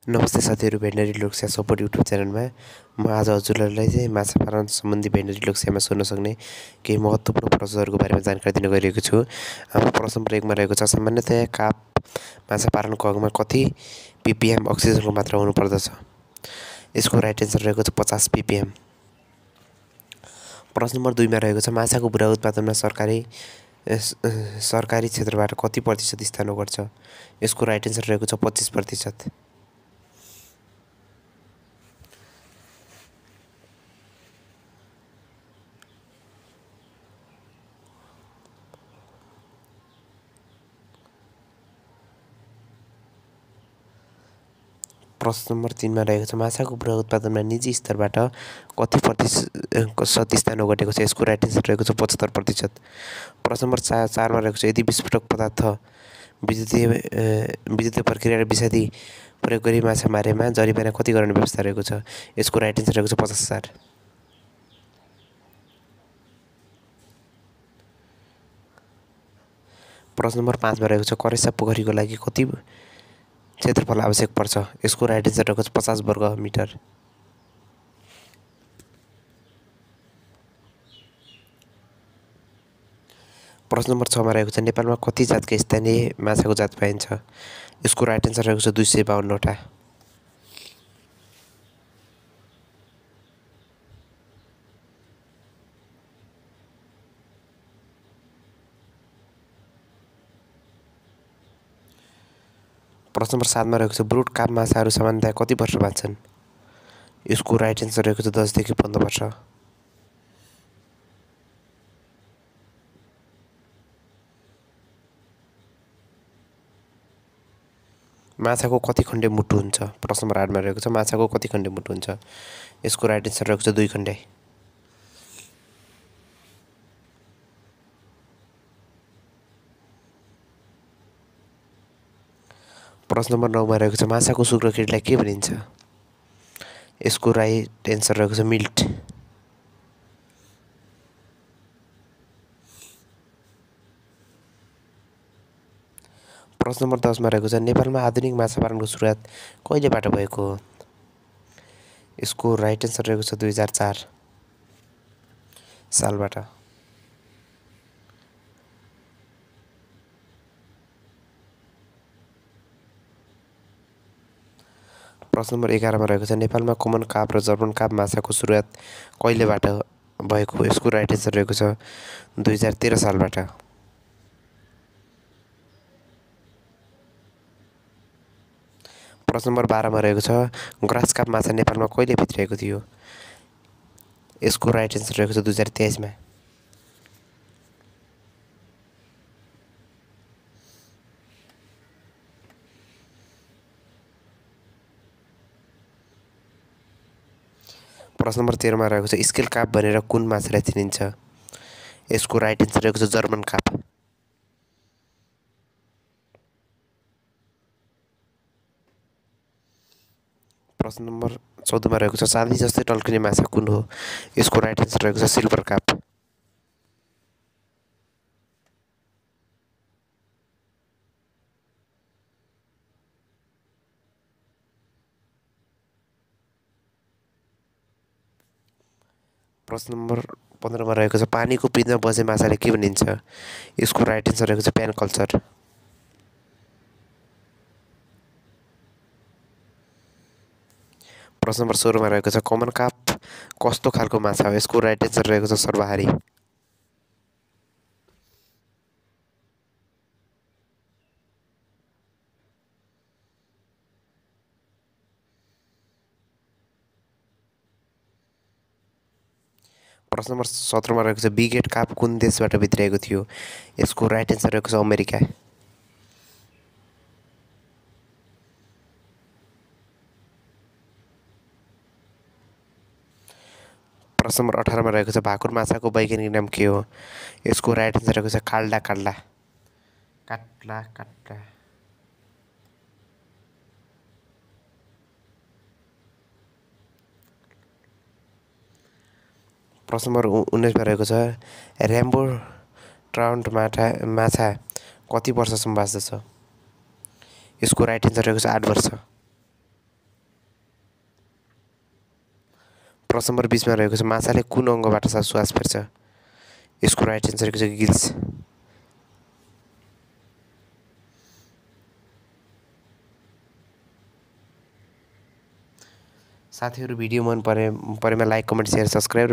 नमस्ते साथीहरू, veterinary Lok Sewa support YouTube च्यानलमा म आज हजुरहरूलाई चाहिँ माछा पालन सम्बन्धी भेटनरी लोकसेवामा सोध्न सक्ने केही महत्त्वपूर्ण प्रश्नहरूको बारेमा जानकारी दिन गइरहेको छु। हाम्रो प्रश्न नम्बर 1 मा रहेको छ, सामान्यतया काप माछा पालनको अघिमा कति ppm अक्सिजनको मात्रा हुनुपर्दछ? यसको राइट एन्सर रहेको छ 50 ppm। प्रश्न नम्बर 2 मा रहेको छ, माछाको बुरा उत्पादनमा सरकारी क्षेत्रबाट कति प्रतिशत स्थान ओगट्छ? यसको राइट एन्सर रहेको छ 25%। प्रश्न नम्बर 3 मा रहेको छ, माछाको बुरा उत्पादनमा निजी स्तरबाट कति प्रतिशत स्थान ओगटेको छ? यसको राइट एन्सर रहेको छ 75%। प्रश्न नम्बर 4 मा रहेको छ, यदि विस्फोटक पदार्थ विद्युतीय प्रक्रिया र विषादी प्रयोग गरी माछा मारेमा जरिवाना कति गर्ने व्यवस्था रहेको छ? यसको राइट एन्सर रहेको छ 50,000। प्रश्न नम्बर 5 मा रहेको छ, करेसा पोखरीको लागि कति क्षेत्रफल आवश्यक पर्छ? यसको राइट एन्सर रहेको छ 50 वर्ग मिटर। प्रश्न नम्बर 6 मा रहेको छ, नेपालमा कति जातका स्थानीय माछाको जात पाइन्छ? यसको राइट एन्सर रहेको छ 252 वटा। प्रश्न नम्बर 7 मा रहेको छ, ब्रुड काप माछाहरू सामान्यतया कति वर्ष बाँच्छन्? यसको राइट एन्सर रहेको छ 10 देखि 15 वर्ष। माछाको कति खण्डे मुटु हुन्छ? प्रश्न नम्बर 8 मा रहेको छ, माछाको कति खण्डे मुटु हुन्छ? यसको राइट एन्सर रहेको छ 2 खण्डे। प्रश्न नम्बर 9 मा रहेको छ, माछाको शुक्रकीटलाई के भनिन्छ? यसको राइट एन्सर रहेको छ मिल्ट। प्रश्न नम्बर 10 मा रहेको छ, नेपालमा आधुनिक माछा पालनको सुरुवात कहिलेबाट भएको हो? यसको राइट एन्सर रहेको छ 2004 सालबाट। प्रश्न नम्बर 11 मा रहेको छ, नेपालमा कमन काप र जर्मन काप माछाको सुरुवात कहिलेबाट भएको हो? यसको राइट एन्सर रहेको छ 2013 सालबाट। प्रश्न नम्बर 12 मा रहेको छ, ग्रास काप माछा नेपालमा कहिले भित्रिएको थियो? यसको राइट एन्सर रहेको छ 2023 मा। प्रश्न नम्बर 13 मा रहेको छ, स्केल काप भनेर कुन माछालाई चिनिन्छ? यसको राइट एन्सर रहेको छ जर्मन काप। प्रश्न नम्बर 14 मा रहेको छ, चाँदी जस्तै टल्किने माछा कुन हो? यसको राइट एन्सर रहेको छ सिल्भर काप। प्रश्न नम्बर 15 मा रहेको छ, पानीको पिँधमा बसे माछाले के भनिन्छ? यसको राइट एन्सर रहेको छ प्यान कल्चर। प्रश्न नम्बर 16 मा रहेको छ, कमन काप कस्तो खालको माछा हो? यसको राइट एन्सर रहेको छ सर्वहारी। प्रश्न नम्बर 17 मा रहेको छ, बिगेट काप कुन देशबाट भित्रिएको थियो? यसको राइट एन्सर रहेको छ अमेरिका। प्रश्न नम्बर 18 मा रहेको छ, भाकुर माछाको वैज्ञानिक नाम के हो? यसको राइट एन्सर रहेको छ काट्ला काट्ला। प्रश्न नम्बर 19 मा रहेको छ, र्याम्बो ट्राउट माछा कति वर्षसम्म बाँच्दछ? यसको राइट एन्सर रहेको छ 8 वर्ष। प्रश्न नम्बर 20 मा रहेको छ माछाले कुन अङ्गबाट श्वास फेर्छ? यसको राइट एन्सर रहेको छ गिल्स। साथीहरु भिडियो मन परेमा लाइक कमेन्ट शेयर सब्स्क्राइब